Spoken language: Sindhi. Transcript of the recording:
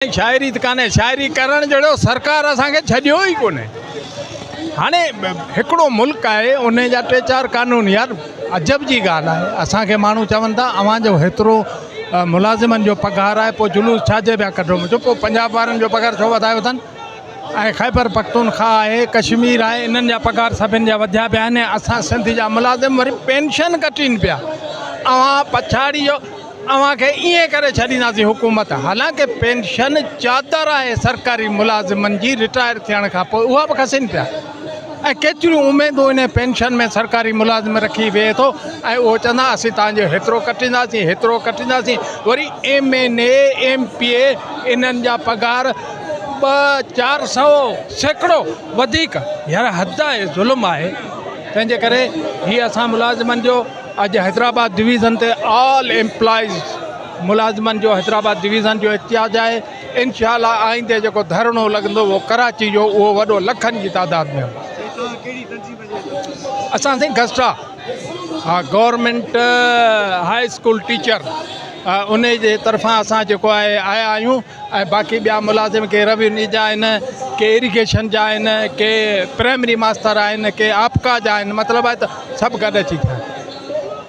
شاعري ته ڪانهي، شاعري ڪرڻ جهڙو سرڪار اسان کي ڇڏيو ئي ڪونهي. هاڻي هڪڙو ملڪ آهي ان جا ٽي چار قانون يار عجب جي ڳالهه آهي اسان کي ماڻهو چون ٿا اوهان جو هيترو ملازمن جو پگهار آهي پوء جلوس ڇا جي پيا ڪڍو مون چيو پوء پنجاب وارن جو پگهار ڇو وڌايو اٿن ۽ خيبر پختونخوا آهي ڪشمير آهي انهن جا پگهار سڀن جا وڌيا پيا آهن اسان سنڌ جا ملازم وري پينشن ڪٽين پيا اوهان پڇاڙي جو اوهان کي ائين ڪري ڇڏينداسين حڪومت حالانڪه پينشن چادر آهي سرڪاري ملازمن جي رٽائر ٿيڻ کان پوء اها به کسين پيا ۽ ڪيتريون اميدون انهي پينشن ۾ سرڪاري ملازم رکي ويهي ٿو ۽ اهو چوندا اسين توهان جو هيترو ڪٽينداسين هيترو ڪٽينداسين وري M N A M P A انهن جا پگهار ٻه 400% وڌيڪ يار حد آهي ظلم آهي تنهن جي ڪري هي اسان ملازمن جو اڄ حيدرآباد ڊويزن تي آل ايمپلائيز ملازمن جو حيدرآباد ڊويزن جو احتجاج آهي انشاء الله آئيندي جيڪو ڌرڻو لڳندو اهو ڪراچي جو اهو وڏو لکن جي تعداد ۾ هوندو. اسان سائين گسٽا ها گورنمينٽ هاء اسڪول ٽيچر ان جي طرفان اسان جيڪو آهي آيا آهيون ۽ باقي ٻيا ملازم ڪي روينيو جا آهن ڪي اريگيشن جا آهن ڪي پرائمري ماستر آهن ڪي آپڪا جا آهن مطلب آهي ته سڀ گڏ اچي ٿيا آهن.